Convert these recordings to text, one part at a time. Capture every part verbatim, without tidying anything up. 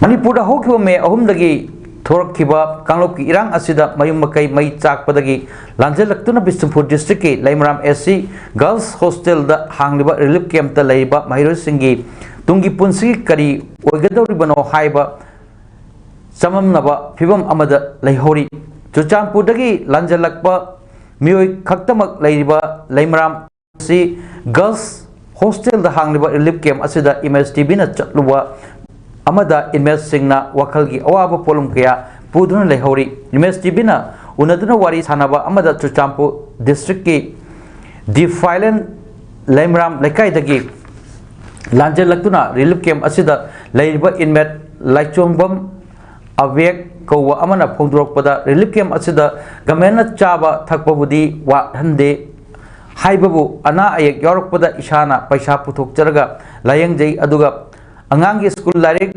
ꯃꯅꯤꯄꯨꯔꯗ ꯍꯧꯈꯤꯕ ꯃꯦ ꯑꯍꯨꯝꯗꯒꯤ ꯊꯣꯔꯛꯈꯤꯕ ꯀꯥꯡꯂꯨꯞꯀꯤ ꯏꯔꯥꯡ ꯑꯁꯤꯗ ꯃꯌꯨꯝ ꯃꯀꯩ ꯃꯩ ꯆꯥꯛꯄꯗꯒꯤ ꯂꯥꯟꯖꯦꯜꯂꯛꯇꯨꯅ ꯕꯤꯁꯅꯨꯄꯨꯔ ꯗꯤꯁꯇ꯭ꯔꯤꯛꯀꯤ ꯂꯩꯃꯔꯥꯝ ꯑꯦꯁ ꯁꯤ ꯒꯔꯜꯁ ꯍꯣꯁꯇꯦꯜꯗ ꯍꯥꯡꯂꯤꯕ ꯔꯤꯂꯤꯐ ꯀꯦꯝꯞꯇ ꯂꯩꯔꯤꯕ ꯃꯍꯩꯔꯣꯏꯁꯤꯡꯒꯤ ꯇꯨꯡꯒꯤ ꯄꯨꯟꯁꯤ ꯀꯔꯤ ꯑꯣꯏꯒꯗꯧꯔꯤꯕꯅꯣ ꯍꯥꯏꯕ ꯆꯃꯝꯅꯕ ꯐꯤꯕꯝ ꯑꯃꯗ ꯂꯩꯍꯧꯔꯤ꯫ ꯆꯨꯔꯆꯥꯟꯄꯨꯔꯗꯒꯤ ꯂꯥꯟꯖꯦꯜꯂꯛꯄ ꯃꯤꯑꯣꯏ ꯈꯛꯇꯃꯛ ꯂꯩꯔꯤꯕ ꯂꯩꯃꯔꯥꯝ ꯑꯁꯤ ꯒꯔꯜꯁ ꯍꯣꯁꯇꯦꯜꯗ ꯍꯥꯡꯂꯤꯕ ꯔꯤꯂꯤꯐ ꯀꯦꯝꯞ ꯑꯁꯤꯗ ꯏꯃꯦꯖ ꯇꯤꯚꯤꯅ ꯆꯠꯂꯨꯕ ꯑꯃꯗ ꯏꯃꯦꯖꯁꯤꯡꯅ ꯋꯥꯈꯜꯒꯤ ꯑꯋꯥꯕ ꯄꯣꯠꯂꯨꯝ ꯀꯌꯥ ꯄꯨꯗꯨꯅ ꯂꯩꯍꯧꯔꯤ꯫ ꯏꯃꯦꯖ ꯇꯤꯚꯤꯅ ꯎꯅꯗꯨꯅ ꯋꯥꯔꯤ ꯁꯥꯟꯅꯕ ꯑꯃꯗ ꯆꯨꯔꯆꯥꯟꯄꯨꯔ ꯗꯤꯁꯇ꯭ꯔꯤꯛꯀꯤ ꯗꯤꯐꯥꯏꯂꯦꯟ ꯂꯩꯃꯔꯥꯝ ꯂꯩꯀꯥꯏꯗꯒꯤ ꯂꯥꯟꯖꯦꯜꯂꯛꯇꯨꯅ ꯔꯤꯂꯤꯐ ꯀꯦꯝꯞ ꯑꯁꯤꯗ ꯂꯩꯔꯤꯕ ꯏꯟꯃꯦꯠ ꯂꯥꯏꯆꯣꯝꯕꯝ ꯑꯕꯦꯛ ꯀꯧꯕ ꯑꯃꯅ ꯐꯣꯡꯗꯣꯔꯛꯄꯗ, ꯔꯤꯂꯤꯐ ꯀꯦꯝꯞ ꯑꯁꯤꯗ ꯒꯃꯦꯟꯅ ꯆꯥꯕ ꯊꯛꯄꯕꯨꯗꯤ ꯋꯥꯠꯍꯟꯗꯦ ꯍꯥꯏꯕꯕꯨ, ꯑꯅꯥ ꯑꯌꯦꯛ ꯌꯥꯎꯔꯛꯄꯗ ꯏꯁꯥꯅ ꯄꯩꯁꯥ ꯄꯨꯊꯣꯛꯆꯔꯒ ꯂꯥꯌꯦꯡꯖꯩ, ꯑꯗꯨꯒ ꯑꯉꯥꯡꯒꯤ ꯁ꯭ꯀꯨꯜ ꯂꯥꯏꯔꯤꯛ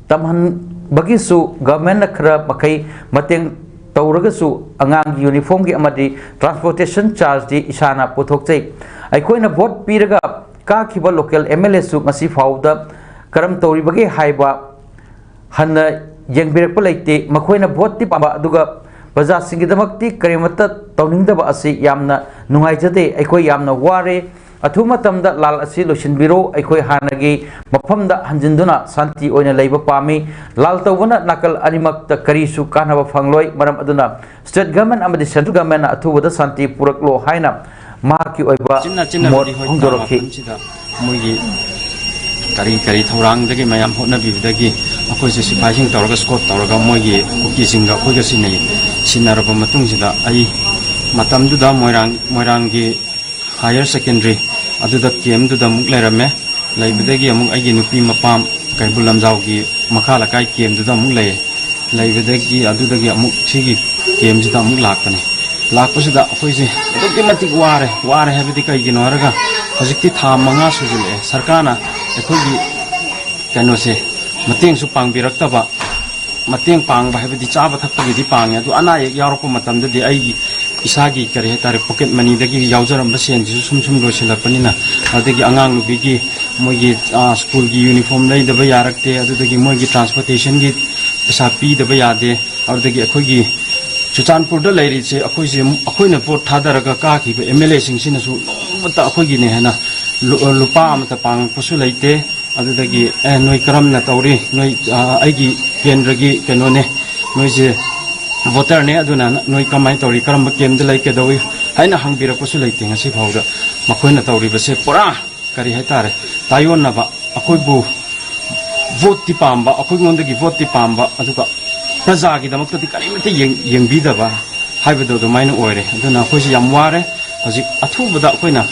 ꯇꯝꯍꯟꯕꯒꯤꯁꯨ ꯒꯃꯦꯟꯅ ꯈꯔ ꯃꯈꯩ ꯃꯇꯦꯡ ꯇꯧꯔꯒꯁꯨ, ꯑꯉꯥꯡꯒꯤ ꯌꯨꯅꯤꯐꯣꯔꯝꯒꯤ ꯑꯃꯗꯤ ꯇ꯭ꯔꯥꯟꯁꯄꯣꯔꯇꯦꯁꯟ ꯆꯥꯔꯖꯇꯤ ꯏꯁꯥꯅ ꯄꯨꯊꯣꯛꯆꯩ꯫ ꯑꯩꯈꯣꯏꯅ ꯚꯣꯠ ꯄꯤꯔꯒ ꯀꯥꯈꯤꯕ ꯂꯣꯀꯦꯜ ꯑꯦꯝ ꯑꯦꯜ ꯑꯦꯁꯨ ꯉꯁꯤ ꯐꯥꯎꯕꯗ ꯀꯔꯝ ꯇꯧꯔꯤꯕꯒꯦ ꯍꯥꯏꯕ ꯍꯟꯅ ꯌꯦꯡꯕꯤꯔꯛꯄ ꯂꯩꯇꯦ꯫ ꯃꯈꯣꯏꯅ ꯚꯣꯠꯇꯤ ꯄꯥꯝꯕ, ꯑꯗꯨꯒ ꯄ꯭ꯔꯖꯥꯁꯤꯡꯒꯤꯗꯃꯛꯇꯤ ꯀꯔꯤꯃꯠꯇ ꯇꯧꯅꯤꯡꯗꯕ ꯑꯁꯤ ꯌꯥꯝꯅ ꯅꯨꯡꯉꯥꯏꯖꯗꯦ꯫ ꯑꯩꯈꯣꯏ ꯌꯥꯝꯅ ꯋꯥꯔꯦ꯫ ꯑꯊꯨꯕ ꯃꯇꯝꯗ ꯂꯥꯜ ꯑꯁꯤ ꯂꯣꯏꯁꯤꯟꯕꯤꯔꯣ꯫ ꯑꯩꯈꯣꯏ ꯍꯥꯟꯅꯒꯤ ꯃꯐꯝꯗ ꯍꯟꯖꯤꯟꯗꯨꯅ ꯁꯥꯟꯇꯤ ꯑꯣꯏꯅ ꯂꯩꯕ ꯄꯥꯝꯃꯤ꯫ ꯂꯥꯜ ꯇꯧꯕꯅ ꯅꯥꯀꯜ ꯑꯅꯤꯃꯛꯇ ꯀꯔꯤꯁꯨ ꯀꯥꯟꯅꯕ ꯐꯪꯂꯣꯏ꯫ ꯃꯔꯝ ꯑꯗꯨꯅ ꯁ꯭ꯇꯦꯠ ꯒꯚꯔꯟꯃꯦꯟꯠ ꯑꯃꯗꯤ ꯁꯦꯟꯇ꯭ꯔꯦꯜ ꯒꯚꯔꯟꯃꯦꯟꯠꯅ ꯑꯊꯨꯕꯗ ꯁꯥꯟꯇꯤ ꯄꯨꯔꯛꯂꯣ ꯍꯥꯏꯅ ꯃꯍꯥꯛꯀꯤ ꯑꯣꯏꯕ ꯆꯤꯟꯅ ꯃꯣꯠ ꯆꯤꯟꯅꯕꯨꯗꯤ ꯍꯣꯏ, ꯐꯣꯡꯗꯣꯔꯛꯈꯤ꯫ ꯃꯇꯝꯁꯤꯗ ꯃꯣꯏꯒꯤ ꯀꯔꯤ ꯀꯔꯤ ꯊꯧꯔꯥꯡꯗꯒꯤ ꯃꯌꯥꯝ ꯍꯣꯠꯅꯕꯤꯕꯗꯒꯤ ꯑꯩꯈꯣꯏꯁꯦ ꯁꯤꯐꯥꯏꯁꯤꯡ ꯇꯧꯔꯒ ꯁ꯭ꯀꯣꯠ ꯇꯧꯔꯒ ꯃꯣꯏꯒꯤ ꯀꯨꯀꯤꯁꯤꯡꯒ ꯑꯩꯈꯣꯏꯒ ꯁꯤꯟꯅꯩ꯫ ꯁꯤꯟꯅꯔꯕ ꯃꯇꯨꯡꯁꯤꯗ ꯑꯩ ꯃꯇꯝꯗꯨꯗ ꯃꯣꯏꯔꯥꯡ, ꯃꯣꯏꯔꯥꯡꯒꯤ ꯍꯥꯌꯔ ꯁꯦꯀꯦꯟꯗꯔꯤ ꯑꯗꯨꯗ ꯀꯦꯝꯗꯨꯗ ꯑꯃꯨꯛ ꯂꯩꯔꯝꯃꯦ꯫ ꯂꯩꯕꯗꯒꯤ ꯑꯃꯨꯛ ꯑꯩꯒꯤ ꯅꯨꯄꯤ ꯃꯄꯥꯝ ꯀꯩꯕꯨꯜ ꯂꯝꯖꯥꯎꯒꯤ ꯃꯈꯥ ꯂꯩꯀꯥꯏ ꯀꯦꯝꯗꯨꯗ ꯑꯃꯨꯛ ꯂꯩꯌꯦ꯫ ꯂꯩꯕꯗꯒꯤ ꯑꯗꯨꯗꯒꯤ ꯑꯃꯨꯛ ꯁꯤꯒꯤ ꯀꯦꯝꯁꯤꯗ ꯑꯃꯨꯛ ꯂꯥꯛꯄꯅꯦ꯫ ꯂꯥꯛꯄꯁꯤꯗ ꯑꯩꯈꯣꯏꯁꯦ ꯑꯗꯨꯛꯀꯤ ꯃꯇꯤꯛ ꯋꯥꯔꯦ꯫ ꯋꯥꯔꯦ ꯍꯥꯏꯕꯗꯤ ꯀꯩꯒꯤꯅꯣ ꯍꯥꯏꯔꯒ ꯍꯧꯖꯤꯛꯇꯤ ꯊꯥ ꯃꯉꯥ ꯁꯨꯖꯤꯜꯂꯛꯑꯦ ꯁꯔꯀꯥꯔꯅ ꯑꯩꯈꯣꯏꯒꯤ ꯀꯩꯅꯣꯁꯦ ꯃꯇꯦꯡꯁꯨ ꯄꯥꯡꯕꯤꯔꯛꯇꯕ꯫ ꯃꯇꯦꯡ ꯄꯥꯡꯕ ꯍꯥꯏꯕꯗꯤ ꯆꯥꯕ ꯊꯛꯄꯒꯤꯗꯤ ꯄꯥꯡꯉꯦ, ꯑꯗꯨ ꯑꯅꯥ ꯑꯌꯦꯛ ꯌꯥꯎꯔꯛꯄ ꯃꯇꯝꯗꯗꯤ ꯑꯩꯒꯤ ꯏꯁꯥꯒꯤ ꯀꯔꯤ ꯍꯥꯏꯇꯥꯔꯦ ꯄꯣꯀꯦꯠ ꯃꯅꯤꯗꯒꯤ ꯌꯥꯎꯖꯔꯝꯕ ꯁꯦꯟꯁꯤꯁꯨ ꯁꯨꯝ ꯁꯨꯝ ꯂꯣꯏꯁꯤꯜꯂꯛꯄꯅꯤꯅ, ꯑꯗꯒꯤ ꯑꯉꯥꯡ ꯅꯨꯄꯤꯒꯤ ꯃꯣꯏꯒꯤ ꯁ꯭ꯀꯨꯜꯒꯤ ꯌꯨꯅꯤꯐꯣꯔꯝ ꯂꯩꯗꯕ ꯌꯥꯔꯛꯇꯦ, ꯑꯗꯨꯗꯒꯤ ꯃꯣꯏꯒꯤ ꯇ꯭ꯔꯥꯟꯁꯄꯣꯔꯇꯦꯁꯟꯒꯤ ꯄꯩꯁꯥ ꯄꯤꯗꯕ ꯌꯥꯗꯦ꯫ ꯑꯗꯨꯗꯒꯤ ꯑꯩꯈꯣꯏꯒꯤ ꯆꯨꯔꯆꯥꯟꯄꯨꯔꯗ ꯂꯩꯔꯤꯁꯦ ꯑꯩꯈꯣꯏꯁꯦ, ꯑꯩꯈꯣꯏꯅ ꯚꯣꯠ ꯊꯥꯗꯔꯒ ꯀꯥꯈꯤꯕ ꯑꯦꯝ ꯑꯦꯜ ꯑꯦꯁꯤꯡꯁꯤꯅꯁꯨ ꯅꯣꯡꯃꯇ ꯑꯩꯈꯣꯏꯒꯤꯅꯦ ꯍꯥꯏꯅ ꯂꯨꯄꯥ ꯑꯃꯇ ꯄꯥꯡꯉꯛꯄꯁꯨ ꯂꯩꯇꯦ꯫ ꯑꯗꯨꯗꯒꯤ ꯑꯦ ꯅꯣꯏ ꯀꯔꯝꯅ ꯇꯧꯔꯤ, ꯅꯣꯏ ꯑꯩꯒꯤ ꯀꯦꯟꯗ꯭ꯔꯒꯤ ꯀꯩꯅꯣꯅꯦ, ꯅꯣꯏꯁꯦ ꯚꯣꯇꯔꯅꯦ, ꯑꯗꯨꯅ ꯅꯣꯏ ꯀꯃꯥꯏꯅ ꯇꯧꯔꯤ, ꯀꯔꯝꯕ ꯀꯦꯝꯗ ꯂꯩ, ꯀꯩꯗꯧꯏ ꯍꯥꯏꯅ ꯍꯪꯕꯤꯔꯛꯄꯁꯨ ꯂꯩꯇꯦ꯫ ꯉꯁꯤ ꯐꯥꯎꯗ ꯃꯈꯣꯏꯅ ꯇꯧꯔꯤꯕꯁꯦ ꯄꯨꯔꯥ ꯀꯔꯤ ꯍꯥꯏꯇꯥꯔꯦ, ꯇꯥꯏꯌꯣꯟꯅꯕ, ꯑꯩꯈꯣꯏꯕꯨ ꯚꯣꯠꯇꯤ ꯄꯥꯝꯕ, ꯑꯩꯈꯣꯏꯉꯣꯟꯗꯒꯤ ꯚꯣꯠꯇꯤ ꯄꯥꯝꯕ, ꯑꯗꯨꯒ ꯄ꯭ꯔꯖꯥꯒꯤꯗꯃꯛꯇꯗꯤ ꯀꯔꯤꯃꯠꯇ ꯌꯦꯡꯕꯤꯗꯕ ꯍꯥꯏꯕꯗꯣ ꯑꯗꯨꯃꯥꯏꯅ ꯑꯣꯏꯔꯦ꯫ ꯑꯗꯨꯅ ꯑꯩꯈꯣꯏꯁꯦ ꯌꯥꯝ ꯋꯥꯔꯦ꯫ ꯍꯧꯖꯤꯛ ꯑꯊꯨꯕꯗ ꯑꯩꯈꯣꯏꯅ,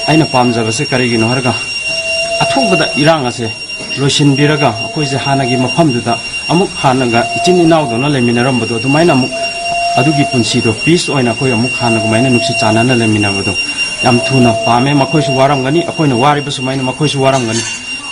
ꯑꯩꯅ ꯄꯥꯝꯖꯕꯁꯦ ꯀꯔꯤꯒꯤꯅꯣ ꯍꯥꯏꯔꯒ, ꯑꯊꯨꯕꯗ ꯏꯔꯥꯡ ꯑꯁꯦ ꯂꯣꯏꯁꯤꯟꯕꯤꯔꯒ ꯑꯩꯈꯣꯏꯁꯦ ꯍꯥꯟꯅꯒꯤ ꯃꯐꯝꯗꯨꯗ ꯑꯃꯨꯛ ꯍꯥꯟꯅꯒ ꯏꯆꯤꯟ ꯏꯅꯥꯎꯗꯧꯅ ꯂꯩꯃꯤꯟꯅꯔꯝꯕꯗꯣ ꯑꯗꯨꯃꯥꯏꯅ ꯑꯃꯨꯛ ꯑꯗꯨꯒꯤ ꯄꯨꯟꯁꯤꯗꯣ ꯄꯤꯁ ꯑꯣꯏꯅ ꯑꯩꯈꯣꯏ ꯑꯃꯨꯛ ꯍꯥꯟꯅ ꯑꯗꯨꯃꯥꯏꯅ ꯅꯨꯡꯁꯤ ꯆꯥꯟꯅꯅ ꯂꯩꯃꯤꯟꯅꯕꯗꯣ ꯌꯥꯝ ꯊꯨꯅ ꯄꯥꯝꯃꯦ꯫ ꯃꯈꯣꯏꯁꯨ ꯋꯥꯔꯝꯒꯅꯤ, ꯑꯩꯈꯣꯏꯅ ꯋꯥꯔꯤꯕ ꯁꯨꯃꯥꯏꯅ ꯃꯈꯣꯏꯁꯨ ꯋꯥꯔꯝꯒꯅꯤ꯫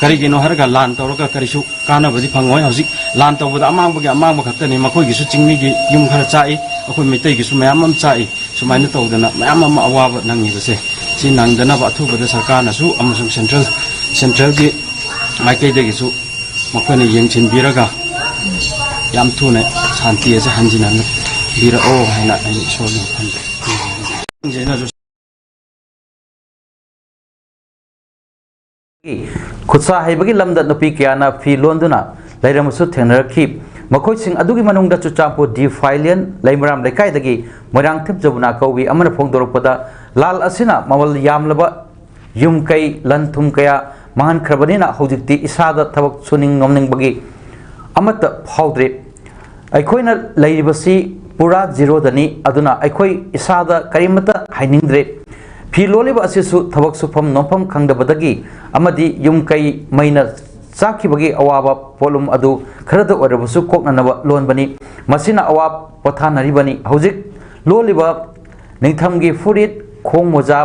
ꯀꯔꯤꯒꯤꯅꯣ ꯍꯥꯏꯔꯒ ꯂꯥꯟ ꯇꯧꯔꯒ ꯀꯔꯤꯁꯨ ꯀꯥꯟꯅꯕꯗꯤ ꯐꯪꯉꯣꯏ꯫ ꯍꯧꯖꯤꯛ ꯂꯥꯟ ꯇꯧꯕꯗ ꯑꯃꯥꯡꯕꯒꯤ ꯑꯃꯥꯡꯕ ꯈꯛꯇꯅꯤ꯫ ꯃꯈꯣꯏꯒꯤꯁꯨ ꯆꯤꯡꯃꯤꯒꯤ ꯌꯨꯝ ꯈꯔ ꯆꯥꯛꯏ, ꯑꯩꯈꯣꯏ ꯃꯩꯇꯩꯒꯤꯁꯨ ꯃꯌꯥꯝ ꯑꯃ ꯆꯥꯛꯏ꯫ ꯁꯨꯃꯥꯏꯅ ꯇꯧꯗꯅ ꯃꯌꯥꯝ ꯑꯃ ꯑꯋꯥꯕ ꯅꯪꯉꯤꯕꯁꯦ, ꯁꯤ ꯅꯪꯗꯅꯕ ꯑꯊꯨꯕꯗ ꯁꯔꯀꯥꯔꯅꯁꯨ ꯑꯃꯁꯨꯡ ꯁꯦꯟꯇ꯭ꯔꯦꯜ, ꯁꯦꯟꯇ꯭ꯔꯦꯜꯒꯤ ꯃꯥꯏꯀꯩꯗꯒꯤꯁꯨ ꯃꯈꯣꯏꯅ ꯌꯦꯡꯁꯤꯟꯕꯤꯔꯒ ꯌꯥꯝ ꯊꯨꯅ ꯁꯥꯟꯇꯤ ꯑꯁꯤ ꯍꯟꯖꯤꯟꯍꯟꯕꯤꯔꯛꯑꯣ ꯍꯥꯏꯅ ꯑꯩꯅ ꯏꯁꯣꯔꯗ ꯈꯟꯖꯩ꯫ ꯈꯨꯠꯁꯥ ꯍꯩꯕꯒꯤ ꯂꯝꯗ ꯅꯨꯄꯤ ꯀꯌꯥꯅ ꯐꯤ ꯂꯣꯟꯗꯨꯅ ꯂꯩꯔꯝꯕꯁꯨ ꯊꯦꯡꯅꯔꯛꯈꯤ꯫ ꯃꯈꯣꯏꯁꯤꯡ ꯑꯗꯨꯒꯤ ꯃꯅꯨꯡꯗ ꯆꯨꯔꯆꯥꯟꯄꯨꯔ ꯗꯤ ꯐꯥꯏꯂꯤꯌꯟ ꯂꯩꯃꯔꯥꯝ ꯂꯩꯀꯥꯏꯗꯒꯤ ꯃꯣꯏꯔꯥꯡꯊꯦꯝ ꯖꯃꯨꯅꯥ ꯀꯧꯕꯤ ꯑꯃꯅ ꯐꯣꯡꯗꯣꯔꯛꯄꯗ, ꯂꯥꯜ ꯑꯁꯤꯅ ꯃꯃꯜ ꯌꯥꯝꯂꯕ ꯌꯨꯝ ꯀꯩ, ꯂꯟ ꯊꯨꯝ ꯀꯌꯥ ꯃꯥꯡꯍꯟꯈ꯭ꯔꯕꯅꯤꯅ ꯍꯧꯖꯤꯛꯇꯤ ꯏꯁꯥꯗ ꯊꯕꯛ ꯁꯨꯅꯤꯡ ꯅꯣꯝꯅꯤꯡꯕꯒꯤ ꯑꯃꯠꯇ ꯐꯥꯎꯗ꯭ꯔꯦ꯫ ꯑꯩꯈꯣꯏꯅ ꯂꯩꯔꯤꯕꯁꯤ ꯄꯨꯔꯥ ꯖꯤꯔꯣꯗꯅꯤ, ꯑꯗꯨꯅ ꯑꯩꯈꯣꯏ ꯏꯁꯥꯗ ꯀꯔꯤꯃꯠꯇ ꯍꯥꯏꯅꯤꯡꯗ꯭ꯔꯦ꯫ ꯐꯤ ꯂꯣꯜꯂꯤꯕ ꯑꯁꯤꯁꯨ ꯊꯕꯛ ꯁꯨꯐꯝ ꯅꯣꯝꯐꯝ ꯈꯪꯗꯕꯗꯒꯤ ꯑꯃꯗꯤ ꯌꯨꯝ ꯀꯩ ꯃꯩꯅ ꯆꯥꯛꯈꯤꯕꯒꯤ ꯑꯋꯥꯕ ꯄꯣꯠꯂꯨꯝ ꯑꯗꯨ ꯈꯔꯗ ꯑꯣꯏꯔꯕꯁꯨ ꯀꯣꯛꯅꯅꯕ ꯂꯣꯟꯕꯅꯤ꯫ ꯃꯁꯤꯅ ꯑꯋꯥ ꯄꯣꯊꯥꯅꯔꯤꯕꯅꯤ꯫ ꯍꯧꯖꯤꯛ ꯂꯣꯜꯂꯤꯕ ꯅꯤꯡꯊꯝꯒꯤ ꯐꯨꯔꯤꯠ, ꯈꯣꯡ ꯃꯣꯖꯥ,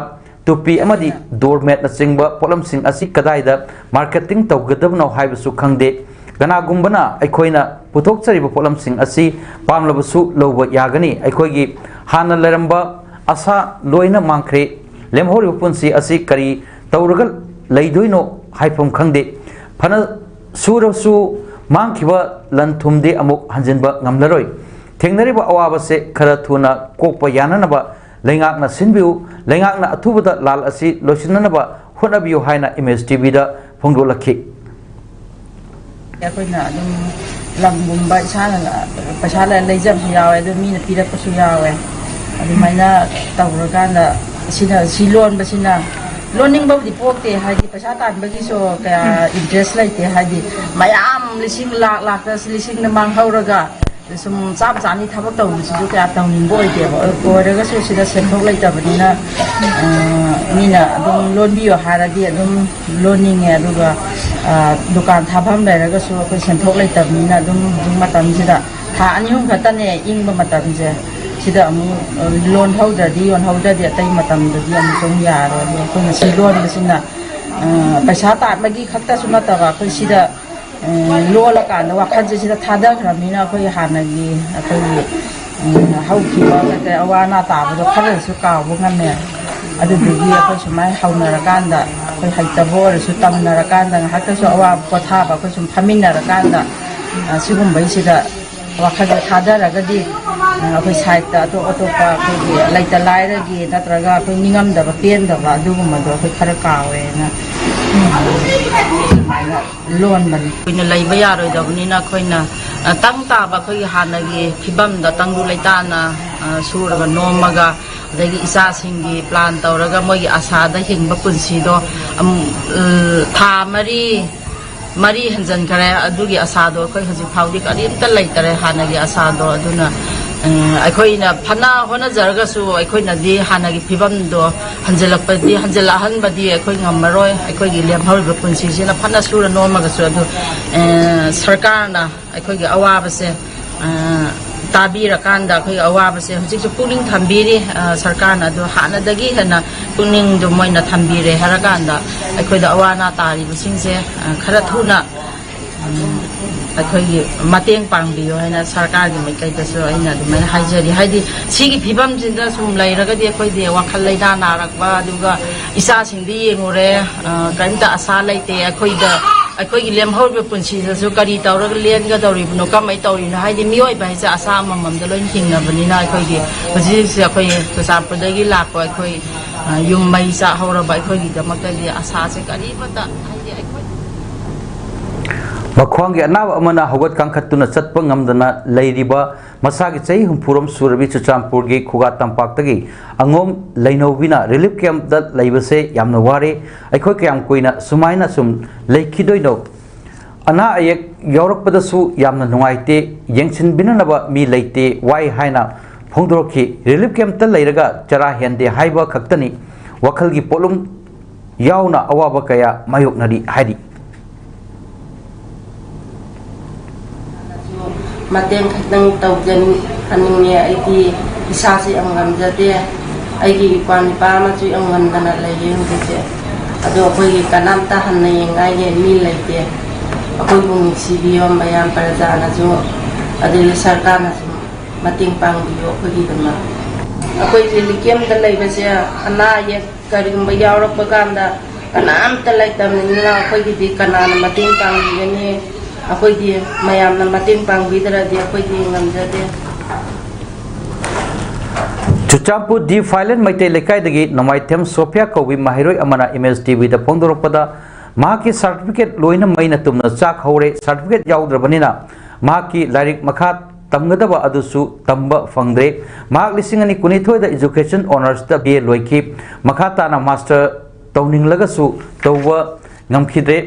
ꯇꯨꯄꯤ ꯑꯃꯗꯤ ꯗꯣꯔꯃꯦꯠꯅꯆꯤꯡꯕ ꯄꯣꯠꯂꯝꯁꯤꯡ ꯑꯁꯤ ꯀꯗꯥꯏꯗ ꯃꯥꯔꯀꯦꯇꯤꯡ ꯇꯧꯒꯗꯕꯅꯣ ꯍꯥꯏꯕꯁꯨ ꯈꯪꯗꯦ꯫ ꯀꯅꯥꯒꯨꯝꯕꯅ ꯑꯩꯈꯣꯏꯅ ꯄꯨꯊꯣꯛꯆꯔꯤꯕ ꯄꯣꯠꯂꯝꯁꯤꯡ ꯑꯁꯤ ꯄꯥꯝꯂꯕꯁꯨ ꯂꯧꯕ ꯌꯥꯒꯅꯤ꯫ ꯑꯩꯈꯣꯏꯒꯤ ꯍꯥꯟꯅ ꯂꯩꯔꯝꯕ ꯑꯁꯥ ꯂꯣꯏꯅ ꯃꯥꯡꯈ꯭ꯔꯦ꯫ ꯂꯦꯝꯍꯧꯔꯤꯕ ꯄꯨꯟꯁꯤ ꯑꯁꯤ ꯀꯔꯤ ꯇꯧꯔꯒ ꯂꯩꯗꯣꯏꯅꯣ? ꯍꯥꯏꯐꯝ ꯈꯪꯗꯦ꯫ ꯐꯅ ꯁꯨꯔꯁꯨ ꯃꯥꯡꯈꯤꯕ ꯂꯟ ꯊꯨꯝꯗꯤ ꯑꯃꯨꯛ ꯍꯟꯖꯤꯟꯕ ꯉꯝꯂꯔꯣꯏ꯫ ꯊꯦꯡꯅꯔꯤꯕ ꯑꯋꯥꯕꯁꯦ ꯈꯔ ꯊꯨꯅ ꯀꯣꯛꯄ ꯌꯥꯅꯅꯕ ꯂꯩꯉꯥꯛꯅ ꯁꯤꯟꯕꯤꯌꯨ, ꯂꯩꯉꯥꯛꯅ ꯑꯊꯨꯕꯗ ꯂꯥꯜ ꯑꯁꯤ ꯂꯣꯏꯁꯤꯟꯅꯅꯕ ꯍꯣꯠꯅꯕꯤꯌꯨ ꯍꯥꯏꯅ ꯑꯦꯝ ꯑꯦꯁ ꯇꯤ ꯚꯤꯗ ꯐꯣꯡꯗꯣꯛꯂꯛꯈꯤ꯫ ꯑꯩꯈꯣꯏꯅ ꯑꯗꯨꯝ ꯂꯝꯒꯨꯝꯕ ꯏꯁꯥꯅ ꯄꯩꯁꯥ ꯂꯩ-, ꯂꯩꯖꯕꯁꯨ ꯌꯥꯎꯋꯦ, ꯑꯗꯨ ꯃꯤꯅ ꯄꯤꯔꯛꯄꯁꯨ ꯌꯥꯎꯋꯦ꯫ ꯑꯗꯨꯃꯥꯏꯅ ꯇꯧꯔꯀꯥꯟꯗ ꯁꯤꯅ, ꯁꯤ ꯂꯣꯟꯕꯁꯤꯅ, ꯂꯣꯟꯅꯤꯡꯕꯕꯨꯗꯤ ꯄꯣꯛꯇꯦ, ꯍꯥꯏꯗꯤ ꯄꯩꯁꯥ ꯇꯥꯟꯕꯒꯤꯁꯨ ꯀꯌꯥ ꯏꯟꯇꯔꯦꯁ ꯂꯩꯇꯦ, ꯍꯥꯏꯗꯤ ꯃꯌꯥꯝ ꯂꯤꯁꯤꯡ ꯂꯥꯛ ꯂꯥꯛꯇ ꯂꯤꯁꯤꯡꯗ ꯃꯥꯡꯍꯧꯔꯒ ꯁꯨꯝ ꯆꯥꯝ ꯆꯥꯅꯤ ꯊꯕꯛ ꯇꯧꯕꯁꯤꯁꯨ ꯀꯌꯥ ꯇꯧꯅꯤꯡꯕ ꯑꯣꯏꯗꯦꯕ꯫ ꯑꯣꯏꯔꯒꯁꯨ ꯁꯤꯗ ꯁꯦꯟꯊꯣꯛ ꯂꯩꯇꯕꯅꯤꯅ, ꯑ, ꯃꯤꯅ ꯑꯗꯨꯝ ꯂꯣꯟꯕꯤꯌꯣ ꯍꯥꯏꯔꯗꯤ ꯑꯗꯨꯝ ꯂꯣꯟꯅꯤꯡꯉꯦ꯫ ꯑꯗꯨꯒ, ꯑ, ꯗꯨꯀꯥꯟ ꯊꯥꯐꯝ ꯂꯩꯔꯒꯁꯨ ꯑꯩꯈꯣꯏ ꯁꯦꯟꯊꯣꯛ ꯂꯩꯇꯕꯅꯤꯅ ꯑꯗꯨꯝ ꯍꯧꯖꯤꯛ ꯃꯇꯝꯁꯤꯗ ꯊꯥ ꯑꯅꯤ ꯑꯍꯨꯝ ꯈꯛꯇꯅꯦ ꯏꯪꯕ ꯃꯇꯝꯁꯦ, ꯁꯤꯗ ꯑꯃꯨꯛ, ꯑ, ꯂꯣꯟꯍꯧꯗ꯭ꯔꯗꯤ, ꯌꯣꯟꯍꯧꯗ꯭ꯔꯗꯤ ꯑꯇꯩ ꯃꯇꯝꯗꯗꯤ ꯑꯃꯨꯛ ꯑꯗꯨꯝ ꯌꯥꯔꯣꯏ꯫ ꯑꯗꯣ ꯑꯩꯈꯣꯏꯅ ꯁꯤ ꯂꯣꯟꯕꯁꯤꯅ, ꯑ, ꯄꯩꯁꯥ ꯇꯥꯟꯕꯒꯤ ꯈꯛꯇꯁꯨ ꯅꯠꯇꯕ, ꯑꯩꯈꯣꯏ ꯁꯤꯗ ꯎꯝ, ꯂꯣꯜꯂꯀꯥꯟꯗ ꯋꯥꯈꯜꯁꯦ ꯁꯤꯗ ꯊꯥꯗꯈ꯭ꯔꯕꯅꯤꯅ ꯑꯩꯈꯣꯏ ꯍꯥꯟꯅꯒꯤ ꯑꯩꯈꯣꯏꯒꯤ, ꯎꯝ, ꯍꯧꯈꯤꯕ ꯀꯩꯀꯩ ꯑꯋꯥ ꯑꯅꯥ ꯇꯥꯕꯗꯣ ꯈꯔꯁꯨ ꯀꯥꯎꯕ ꯉꯝꯃꯦ꯫ ꯑꯗꯨꯗꯨꯒꯤ ꯑꯩꯈꯣꯏ ꯁꯨꯃꯥꯏꯅ ꯍꯧꯅꯔꯀꯥꯟꯗ ꯑꯩꯈꯣꯏ ꯍꯩꯇꯕ ꯑꯣꯏꯔꯁꯨ ꯇꯝꯅꯔꯀꯥꯟꯗ ꯉꯥꯏꯍꯥꯛꯇꯁꯨ ꯑꯋꯥꯕ ꯄꯣꯊꯥꯕ ꯑꯩꯈꯣꯏ ꯁꯨꯝ ꯐꯝꯃꯤꯟꯅꯔꯀꯥꯟꯗ, ꯑ, ꯁꯤꯒꯨꯝꯕꯩꯁꯤꯗ ꯋꯥꯈꯜꯁꯦ ꯊꯥꯗꯔꯒꯗꯤ, ꯑ, ꯑꯩꯈꯣꯏ ꯁꯥꯏꯠꯇ ꯑꯇꯣꯞ ꯑꯇꯣꯞꯄ ꯑꯩꯈꯣꯏꯒꯤ ꯂꯩꯇ ꯂꯥꯏꯔꯒꯤ ꯅꯠꯇ꯭ꯔꯒ ꯑꯩꯈꯣꯏ ꯅꯤꯡꯉꯝꯗꯕ ꯄꯦꯟꯗꯕ ꯑꯗꯨꯒꯨꯝꯕꯗꯣ ꯑꯩꯈꯣꯏ ꯈꯔ ꯀꯥꯎꯋꯦꯅ, ꯎꯝ, ꯁꯨꯃꯥꯏꯅ ꯂꯣꯟꯕꯅꯤ꯫ ꯀꯨꯏꯅ ꯂꯩꯕ ꯌꯥꯔꯣꯏꯗꯕꯅꯤꯅ ꯑꯩꯈꯣꯏꯅ, ꯑ, ꯇꯪ ꯇꯥꯕ ꯑꯩꯈꯣꯏꯒꯤ ꯍꯥꯟꯅꯒꯤ ꯐꯤꯕꯝꯗ ꯇꯪꯗꯨ ꯂꯩꯇꯥꯅ, ꯑ, ꯁꯨꯔꯒ ꯅꯣꯝꯃꯒ, ꯑꯗꯒꯤ ꯏꯆꯥꯁꯤꯡꯒꯤ ꯄ꯭ꯂꯥꯟ ꯇꯧꯔꯒ ꯃꯣꯏꯒꯤ ꯑꯁꯥꯗ ꯍꯤꯡꯕ ꯄꯨꯟꯁꯤꯗꯣ, ꯑꯝ, ꯑ, ꯊꯥ ꯃꯔꯤ, ꯃꯔꯤ ꯍꯦꯟꯖꯟꯈꯔꯦ꯫ ꯑꯗꯨꯒꯤ ꯑꯁꯥꯗꯣ ꯑꯩꯈꯣꯏ ꯍꯧꯖꯤꯛ ꯐꯥꯎꯗꯤ ꯀꯔꯤꯝꯇ ꯂꯩꯇꯔꯦ ꯍꯥꯟꯅꯒꯤ ꯑꯁꯥꯗꯣ꯫ ꯑꯗꯨꯅ, ꯑ, ꯑꯩꯈꯣꯏꯅ ꯐꯅ ꯍꯣꯠꯅꯖꯔꯒꯁꯨ ꯑꯩꯈꯣꯏꯅꯗꯤ ꯍꯥꯟꯅꯒꯤ ꯐꯤꯕꯝꯗꯣ ꯍꯟꯖꯤꯜꯂꯛꯄꯗꯤ, ꯍꯟꯖꯤꯜꯂꯛꯍꯟꯕꯗꯤ ꯑꯩꯈꯣꯏ ꯉꯝꯃꯔꯣꯏ꯫ ꯑꯩꯈꯣꯏꯒꯤ ꯂꯦꯝꯍꯧꯔꯤꯕ ꯄꯨꯟꯁꯤꯁꯤꯅ ꯐꯅ ꯁꯨꯔ ꯅꯣꯝꯃꯒꯁꯨ ꯑꯗꯨ, ꯑ, ꯁꯔꯀꯥꯔꯅ ꯑꯩꯈꯣꯏꯒꯤ ꯑꯋꯥꯕꯁꯦ, ꯑ, ꯇꯥꯕꯤꯔꯀꯥꯟꯗ ꯑꯩꯈꯣꯏꯒꯤ ꯑꯋꯥꯕꯁꯦ ꯍꯧꯖꯤꯛꯁꯨ ꯄꯨꯛꯅꯤꯡ ꯊꯝꯕꯤꯔꯤ꯫ ꯑ, ꯁꯔꯀꯥꯔꯅ ꯑꯗꯨ ꯍꯥꯟꯅꯗꯒꯤ ꯍꯦꯟꯅ ꯄꯨꯛꯅꯤꯡꯗꯣ ꯃꯣꯏꯅ ꯊꯝꯕꯤꯔꯦ ꯍꯥꯏꯔꯀꯥꯟꯗ ꯑꯩꯈꯣꯏꯗ ꯑꯋꯥ ꯑꯅꯥ ꯇꯥꯔꯤꯕꯁꯤꯡꯁꯦ, ꯑ, ꯈꯔ ꯊꯨꯅ, ꯎꯝ, ꯑꯩꯈꯣꯏꯒꯤ ꯃꯇꯦꯡ ꯄꯥꯡꯕꯤꯌꯨ ꯍꯥꯏꯅ ꯁꯔꯀꯥꯔꯒꯤ ꯃꯥꯏꯀꯩꯗꯁꯨ ꯑꯩꯅ ꯑꯗꯨꯃꯥꯏꯅ ꯍꯥꯏꯖꯔꯤ꯫ ꯍꯥꯏꯗꯤ ꯁꯤꯒꯤ ꯐꯤꯕꯝꯁꯤꯗ ꯁꯨꯝ ꯂꯩꯔꯒꯗꯤ ꯑꯩꯈꯣꯏꯗꯤ ꯋꯥꯈꯜ ꯂꯩꯅꯥ ꯅꯥꯔꯛꯄ, ꯑꯗꯨꯒ ꯏꯆꯥꯁꯤꯡꯗꯤ ꯌꯦꯡꯉꯨꯔꯦ, ꯑ, ꯀꯔꯤꯝꯇ ꯑꯁꯥ ꯂꯩꯇꯦ꯫ ꯑꯩꯈꯣꯏꯗ, ꯑꯩꯈꯣꯏꯒꯤ ꯂꯦꯝꯍꯧꯔꯤꯕ ꯄꯨꯟꯁꯤꯗꯁꯨ ꯀꯔꯤ ꯇꯧꯔꯒ ꯂꯦꯟꯒꯗꯧꯔꯤꯕꯅꯣ, ꯀꯃꯥꯏꯅ ꯇꯧꯔꯤꯅꯣ? ꯍꯥꯏꯗꯤ ꯃꯤꯑꯣꯏꯕ ꯍꯥꯏꯁꯦ ꯑꯁꯥ ꯑꯃꯃꯝꯗ ꯂꯣꯏꯅ ꯍꯤꯡꯅꯕꯅꯤꯅ ꯑꯩꯈꯣꯏꯒꯤ ꯍꯧꯖꯤꯛ ꯍꯧꯖꯤꯛꯁꯦ ꯑꯩꯈꯣꯏ ꯆꯨꯔꯆꯥꯟꯄꯨꯔꯗꯒꯤ ꯂꯥꯛꯄ ꯑꯩꯈꯣꯏ, ꯑ, ꯌꯨꯝ ꯃꯩ ꯆꯥꯛꯍꯧꯔꯕ ꯑꯩꯈꯣꯏꯒꯤꯗꯃꯛꯇꯗꯤ ꯑꯁꯥꯁꯦ ꯀꯔꯤꯃꯠꯇ ꯍꯥꯏꯗꯤ ꯑꯩꯈꯣꯏ ꯃꯈ꯭ꯋꯥꯡꯒꯤ ꯑꯅꯥꯕ ꯑꯃꯅ ꯍꯧꯒꯠ ꯀꯥꯡꯈꯠꯇꯨꯅ ꯆꯠꯄ ꯉꯝꯗꯅ ꯂꯩꯔꯤꯕ ꯃꯁꯥꯒꯤ ꯆꯍꯤ ꯍꯨꯝꯐꯨꯔꯣꯝ ꯁꯨꯔꯕꯤ ꯆꯨꯔꯆꯥꯟꯄꯨꯔꯒꯤ ꯈꯨꯒꯥ ꯇꯝꯄꯥꯛꯇꯒꯤ ꯑꯉꯣꯝ ꯂꯩꯅꯧꯕꯤꯅ ꯔꯤꯂꯤꯐ ꯀꯦꯝꯞꯇ ꯂꯩꯕꯁꯦ ꯌꯥꯝꯅ ꯋꯥꯔꯦ꯫ ꯑꯩꯈꯣꯏ ꯀꯌꯥꯝ ꯀꯨꯏꯅ ꯁꯨꯃꯥꯏꯅ ꯁꯨꯝ ꯂꯩꯈꯤꯗꯣꯏꯅꯣ? ꯑꯅꯥ ꯑꯌꯦꯛ ꯌꯥꯎꯔꯛꯄꯗꯁꯨ ꯌꯥꯝꯅ ꯅꯨꯡꯉꯥꯏꯇꯦ, ꯌꯦꯡꯁꯤꯟꯕꯤꯅꯅꯕ ꯃꯤ ꯂꯩꯇꯦ, ꯋꯥꯏ ꯍꯥꯏꯅ ꯐꯣꯡꯗꯣꯔꯛꯈꯤ꯫ ꯔꯤꯂꯤꯐ ꯀꯦꯝꯞꯇ ꯂꯩꯔꯒ ꯆꯔꯥ ꯍꯦꯟꯗꯦ ꯍꯥꯏꯕ ꯈꯛꯇꯅꯤ, ꯋꯥꯈꯜꯒꯤ ꯄꯣꯠꯂꯨꯝ ꯌꯥꯎꯅ ꯑꯋꯥꯕ ꯀꯌꯥ ꯃꯥꯌꯣꯛꯅꯔꯤ ꯍꯥꯏꯔꯤ꯫ ꯃꯇꯦꯡ ꯈꯤꯇꯪ ꯇꯧꯖꯅꯤꯡꯉꯦ꯫ ꯑꯩꯗꯤ ꯏꯁꯥꯁꯦ ꯌꯥꯝ ꯉꯝꯖꯗꯦ꯫ ꯑꯩꯒꯤ ꯏꯄ꯭ꯋꯥ ꯅꯤꯄꯥ ꯑꯃꯁꯨ ꯌꯥꯝ ꯉꯝꯗꯅ ꯂꯩꯌꯦ ꯍꯧꯖꯤꯛꯁꯦ꯫ ꯑꯗꯣ ꯑꯩꯈꯣꯏꯒꯤ ꯀꯅꯥꯝꯇ ꯍꯟꯅ ꯌꯦꯡꯉꯥꯏꯒꯤ ꯃꯤ ꯂꯩꯇꯦ꯫ ꯑꯩꯈꯣꯏꯕꯨ ꯅꯨꯡꯁꯤꯕꯤꯌꯣ ꯃꯌꯥꯝ ꯄ꯭ꯔꯖꯥꯅꯁꯨ, ꯑꯗꯒꯤ ꯁꯔꯀꯥꯔꯅꯁꯨ ꯃꯇꯦꯡ ꯄꯥꯡꯕꯤꯌꯣ ꯑꯩꯈꯣꯏꯒꯤꯗꯃꯛ꯫ ꯑꯩꯈꯣꯏ ꯔꯤꯂꯤꯐ ꯀꯦꯝꯞꯇ ꯂꯩꯕꯁꯦ ꯑꯅꯥ ꯑꯌꯦꯛ ꯀꯔꯤꯒꯨꯝꯕ ꯌꯥꯎꯔꯛꯄ ꯀꯥꯟꯗ ꯀꯅꯥꯝꯇ ꯂꯩꯇꯕꯅꯤꯅ ꯑꯩꯈꯣꯏꯒꯤꯗꯤ ꯀꯅꯥꯅ ꯃꯇꯦꯡ ꯄꯥꯡꯕꯤꯒꯅꯤ? ꯑꯩꯈꯣꯏꯗꯤ ꯃꯌꯥꯝꯅ ꯃꯇꯦꯡ ꯄꯥꯡꯕꯤꯗ꯭ꯔꯗꯤ ꯑꯩꯈꯣꯏꯗꯤ ꯉꯝꯖꯗꯦ꯫ ꯆꯨꯔꯆꯥꯟꯄꯨꯔ ꯗꯤꯐꯥꯏꯂꯦꯟ ꯃꯩꯇꯩ ꯂꯩꯀꯥꯏꯗꯒꯤ ꯅꯣꯡꯃꯥꯏꯊꯦꯝ ꯁꯣꯐꯤꯌꯥ ꯀꯧꯕꯤ ꯃꯍꯩꯔꯣꯏ ꯑꯃꯅ ꯏꯃꯦꯖ ꯇꯤꯚꯤꯗ ꯐꯣꯡꯗꯣꯔꯛꯄꯗ, ꯃꯍꯥꯛꯀꯤ ꯁꯥꯔꯇꯤꯐꯤꯀꯦꯠ ꯂꯣꯏꯅ ꯃꯩꯅ ꯇꯨꯝꯅ ꯆꯥꯛꯍꯧꯔꯦ꯫ ꯁꯥꯔꯇꯤꯐꯤꯀꯦꯠ ꯌꯥꯎꯗ꯭ꯔꯕꯅꯤꯅ ꯃꯍꯥꯛꯀꯤ ꯂꯥꯏꯔꯤꯛ ꯃꯈꯥ ꯇꯝꯒꯗꯕ ꯑꯗꯨꯁꯨ ꯇꯝꯕ ꯐꯪꯗ꯭ꯔꯦ꯫ ꯃꯍꯥꯛ ꯂꯤꯁꯤꯡ ꯑꯅꯤ ꯀꯨꯟꯅꯤꯊꯣꯏꯗ ꯏꯖꯨꯀꯦꯁꯟ ꯑꯣꯅꯔꯁꯇ ꯕꯤ ꯑꯦ ꯂꯣꯏꯈꯤ꯫ ꯃꯈꯥ ꯇꯥꯅ ꯃꯥꯁꯇꯔ ꯇꯧꯅꯤꯡꯂꯒꯁꯨ ꯇꯧꯕ ꯉꯝꯈꯤꯗ꯭ꯔꯦ꯫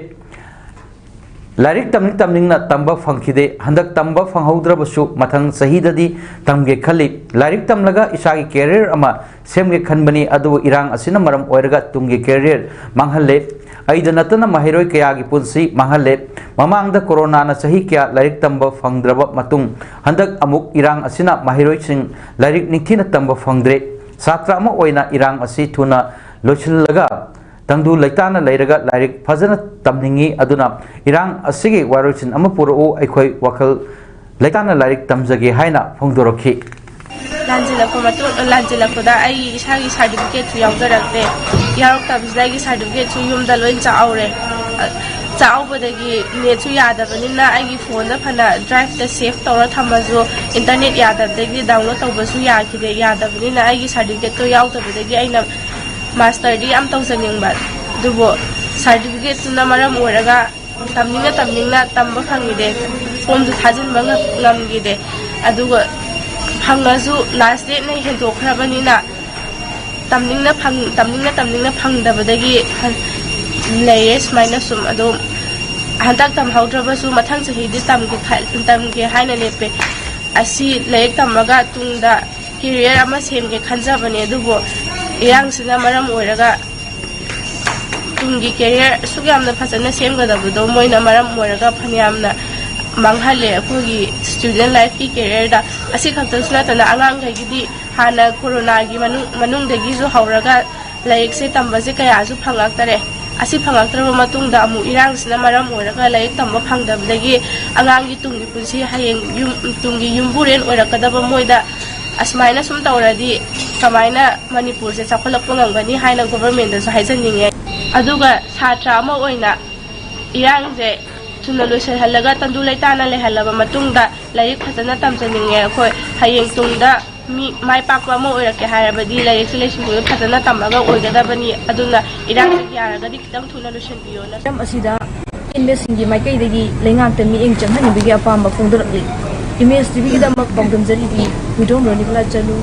ꯂꯥꯏꯔꯤꯛ ꯇꯝꯅꯤꯡ ꯇꯝꯅꯤꯡꯅ ꯇꯝꯕ ꯐꯪꯈꯤꯗꯦ꯫ ꯍꯟꯗꯛ ꯇꯝꯕ ꯐꯪꯍꯧꯗ꯭ꯔꯕꯁꯨ ꯃꯊꯪ ꯆꯍꯤꯗꯗꯤ ꯇꯝꯒꯦ ꯈꯜꯂꯤ꯫ ꯂꯥꯏꯔꯤꯛ ꯇꯝꯂꯒ ꯏꯁꯥꯒꯤ ꯀꯦꯔꯤꯌꯔ ꯑꯃ ꯁꯦꯝꯒꯦ ꯈꯟꯕꯅꯤ, ꯑꯗꯨꯕꯨ ꯏꯔꯥꯡ ꯑꯁꯤꯅ ꯃꯔꯝ ꯑꯣꯏꯔꯒ ꯇꯨꯡꯒꯤ ꯀꯦꯔꯤꯌꯔ ꯃꯥꯡꯍꯜꯂꯦ꯫ ꯑꯩꯗ ꯅꯠꯇꯅ ꯃꯍꯩꯔꯣꯏ ꯀꯌꯥꯒꯤ ꯄꯨꯟꯁꯤ ꯃꯥꯡꯍꯜꯂꯦ꯫ ꯃꯃꯥꯡꯗ ꯀꯣꯔꯣꯅꯥꯅ ꯆꯍꯤ ꯀꯌꯥ ꯂꯥꯏꯔꯤꯛ ꯇꯝꯕ ꯐꯪꯗ꯭ꯔꯕ ꯃꯇꯨꯡ, ꯍꯟꯗꯛ ꯑꯃꯨꯛ ꯏꯔꯥꯡ ꯑꯁꯤꯅ ꯃꯍꯩꯔꯣꯏꯁꯤꯡ ꯂꯥꯏꯔꯤꯛ ꯅꯤꯡꯊꯤꯅ ꯇꯝꯕ ꯐꯪꯗ꯭ꯔꯦ꯫ ꯁꯥꯇ꯭ꯔ ꯑꯃ ꯑꯣꯏꯅ ꯏꯔꯥꯡ ꯑꯁꯤ ꯊꯨꯅ ꯂꯣꯏꯁꯤꯜꯂꯒ ꯇꯪꯗꯨ ꯂꯩꯇꯥꯅ ꯂꯩꯔꯒ ꯂꯥꯏꯔꯤꯛ ꯐꯖꯅ ꯇꯝꯅꯤꯡꯏ꯫ ꯑꯗꯨꯅ ꯏꯔꯥꯡ ꯑꯁꯤꯒꯤ ꯋꯥꯔꯣꯏꯁꯤꯟ ꯑꯃ ꯄꯨꯔꯛꯎ, ꯑꯩꯈꯣꯏ ꯋꯥꯈꯜ ꯂꯩꯇꯥꯅ ꯂꯥꯏꯔꯤꯛ ꯇꯝꯖꯒꯦ ꯍꯥꯏꯅ ꯐꯣꯡꯗꯣꯔꯛꯈꯤ꯫ ꯂꯥꯟꯁꯤꯜꯂꯛꯄ ꯃꯇꯨꯡ ꯂꯥꯟꯁꯤꯜꯂꯛꯄꯗ ꯑꯩ ꯏꯁꯥꯒꯤ ꯁꯥꯔꯇꯤꯐꯤꯀꯦꯠꯁꯨ ꯌꯥꯎꯖꯔꯛꯇꯦ꯫ ꯌꯥꯎꯔꯛꯇꯕꯁꯤꯗ ꯑꯩꯒꯤ ꯁꯥꯔꯇꯤꯐꯤꯀꯦꯠꯁꯨ ꯌꯨꯝꯗ ꯂꯣꯏ ꯆꯥꯛꯍꯧꯔꯦ꯫ ꯆꯥꯛꯍꯧꯕꯗꯒꯤ ꯅꯦꯠꯁꯨ ꯌꯥꯗꯕꯅꯤꯅ ꯑꯩꯒꯤ ꯐꯣꯟꯗ ꯐꯅ ꯗ꯭ꯔꯥꯏꯚꯇ ꯁꯦꯚ ꯇꯧꯔ ꯊꯝꯃꯁꯨ ꯏꯟꯇꯔꯅꯦꯠ ꯌꯥꯗꯕꯗꯒꯤ ꯗꯥꯎꯟꯂꯣꯗ ꯇꯧꯕꯁꯨ ꯌꯥꯈꯤꯗꯦ꯫ ꯌꯥꯗꯕꯅꯤꯅ ꯑꯩꯒꯤ ꯁꯥꯔꯇꯤꯐꯤꯀꯦꯠꯇꯣ ꯌꯥꯎꯗꯕꯗꯒꯤ ꯑꯩꯅ ꯃꯥꯁꯇꯔꯗꯤ ꯌꯥꯝ ꯇꯧꯖꯅꯤꯡꯕ, ꯑꯗꯨꯕꯨ ꯁꯥꯔꯇꯤꯐꯤꯀꯦꯠꯇꯨꯅ ꯃꯔꯝ ꯑꯣꯏꯔꯒ ꯇꯝꯅꯤꯡꯅ ꯇꯝꯅꯤꯡꯅ ꯇꯝꯕ ꯐꯪꯈꯤꯗꯦ꯫ ꯐꯣꯝꯁꯨ ꯊꯥꯖꯤꯟꯕ ꯉꯝꯈꯤꯗꯦ꯫ ꯑꯗꯨꯒ ꯐꯪꯉꯁꯨ ꯂꯥꯁ ꯗꯦꯠꯅ ꯍꯦꯟꯗꯣꯛꯈ꯭ꯔꯕꯅꯤꯅ ꯇꯝꯅꯤꯡꯅ ꯇꯝꯅꯤꯡꯅ ꯇꯝꯅꯤꯡꯅ ꯐꯪꯗꯕꯗꯒꯤ ꯂꯩꯔꯦ꯫ ꯁꯨꯃꯥꯏꯅ ꯁꯨꯝ ꯑꯗꯨꯝ ꯍꯟꯗꯛ ꯇꯝꯍꯧꯗ꯭ꯔꯕꯁꯨ ꯃꯊꯪ ꯆꯍꯤꯗꯤ ꯇꯝꯒꯦ ꯍꯥꯏꯅ ꯂꯦꯞꯄꯦ꯫ ꯑꯁꯤ ꯂꯥꯏꯔꯤꯛ ꯇꯝꯃꯒ ꯇꯨꯡꯗ ꯀꯦꯔꯤꯌꯔ ꯑꯃ ꯁꯦꯝꯒꯦ ꯈꯟꯖꯕꯅꯦ, ꯑꯗꯨꯕꯨ ꯏꯔꯥꯡꯁꯤꯅ ꯃꯔꯝ ꯑꯣꯏꯔꯒ ꯇꯨꯡꯒꯤ ꯀꯦꯔꯤꯌꯔ ꯑꯁꯨꯛ ꯌꯥꯝꯅ ꯐꯖꯅ ꯁꯦꯝꯒꯗꯕꯗꯣ ꯃꯣꯏꯅ ꯃꯔꯝ ꯑꯣꯏꯔꯒ ꯐꯅꯌꯥꯝꯅ ꯃꯥꯡꯍꯜꯂꯦ ꯑꯩꯈꯣꯏꯒꯤ ꯁ꯭ꯇꯨꯗꯦꯟ ꯂꯥꯏꯐꯀꯤ ꯀꯦꯔꯤꯌꯔꯗ꯫ ꯑꯁꯤ ꯈꯛꯇꯁꯨ ꯅꯠꯇꯅ ꯑꯉꯥꯡꯈꯩꯒꯤꯗꯤ ꯍꯥꯟꯅ ꯀꯣꯔꯣꯅꯥꯒꯤ ꯃꯅꯨꯡ ꯃꯅꯨꯡꯗꯒꯤꯁꯨ ꯍꯧꯔꯒ ꯂꯥꯏꯔꯤꯛꯁꯦ ꯇꯝꯕꯁꯦ ꯀꯌꯥꯁꯨ ꯐꯪꯉꯛꯇꯔꯦ꯫ ꯑꯁꯤ ꯐꯪꯉꯛꯇ꯭ꯔꯕ ꯃꯇꯨꯡꯗ ꯑꯃꯨꯛ ꯏꯔꯥꯡꯁꯤꯅ ꯃꯔꯝ ꯑꯣꯏꯔꯒ ꯂꯥꯏꯔꯤꯛ ꯇꯝꯕ ꯐꯪꯗꯕꯗꯒꯤ ꯑꯉꯥꯡꯒꯤ ꯇꯨꯡꯒꯤ ꯄꯨꯟꯁꯤ ꯍꯌꯦꯡ ꯌꯨꯝ ꯇꯨꯡꯒꯤ ꯌꯨꯝꯕꯨꯔꯦꯟ ꯑꯣꯏꯔꯛꯀꯗꯕ ꯃꯣꯏꯗ ꯑꯁꯨꯃꯥꯏꯅ ꯁꯨꯝ ꯇꯧꯔꯗꯤ ꯀꯃꯥꯏꯅ ꯃꯅꯤꯄꯨꯔꯁꯦ ꯆꯥꯎꯈꯠꯂꯛꯄ ꯉꯝꯒꯅꯤ ꯍꯥꯏꯅ ꯒꯣꯕꯔꯃꯦꯟꯗꯁꯨ ꯍꯥꯏꯖꯅꯤꯡꯉꯦ꯫ ꯑꯗꯨꯒ ꯁꯥꯇ꯭ꯔ ꯑꯃ ꯑꯣꯏꯅ ꯏꯔꯥꯡꯁꯦ ꯊꯨꯅ ꯂꯣꯏꯁꯤꯜꯍꯜꯂꯒ ꯇꯪꯗꯨ ꯂꯩꯇꯥꯅ ꯂꯩꯍꯜꯂꯕ ꯃꯇꯨꯡꯗ ꯂꯥꯏꯔꯤꯛ ꯐꯖꯅ ꯇꯝꯖꯅꯤꯡꯉꯦ꯫ ꯑꯩꯈꯣꯏ ꯍꯌꯦꯡ ꯇꯨꯡꯗ ꯃꯤ ꯃꯥꯏ ꯄꯥꯛꯄ ꯑꯃ ꯑꯣꯏꯔꯛꯀꯦ ꯍꯥꯏꯔꯕꯗꯤ ꯂꯥꯏꯔꯤꯛꯁꯦ ꯂꯥꯏꯁꯨꯁꯦ ꯐꯖꯅ ꯇꯝꯃꯒ ꯑꯣꯏꯒꯗꯕꯅꯤ꯫ ꯑꯗꯨꯅ ꯏꯔꯥꯡꯁꯦ ꯌꯥꯔꯒꯗꯤ ꯈꯤꯇꯪ ꯊꯨꯅ ꯂꯣꯏꯁꯤꯟꯕꯤꯌꯣꯅ꯫ ꯃꯔꯝ ꯑꯁꯤꯗ ꯑꯦꯝ ꯑꯦꯁꯁꯤꯡꯒꯤ ꯃꯥꯏꯀꯩꯗꯒꯤ ꯂꯩꯉꯥꯛꯇ ꯃꯤꯠꯌꯦꯡ ꯆꯪꯍꯟꯅꯤꯡꯕꯒꯤ ꯑꯄꯥꯝꯕ ꯐꯣꯡꯗꯣꯔꯛꯂꯤ꯫ ꯏꯃꯦꯖ ꯇꯤꯚꯤꯒꯤꯗꯃꯛ ꯄꯥꯎꯗꯝꯖꯔꯤꯕꯤ ꯍꯨꯏꯗ꯭ꯔꯣꯝ ꯔꯣꯅꯤꯕꯂꯥ ꯆꯅꯨ꯫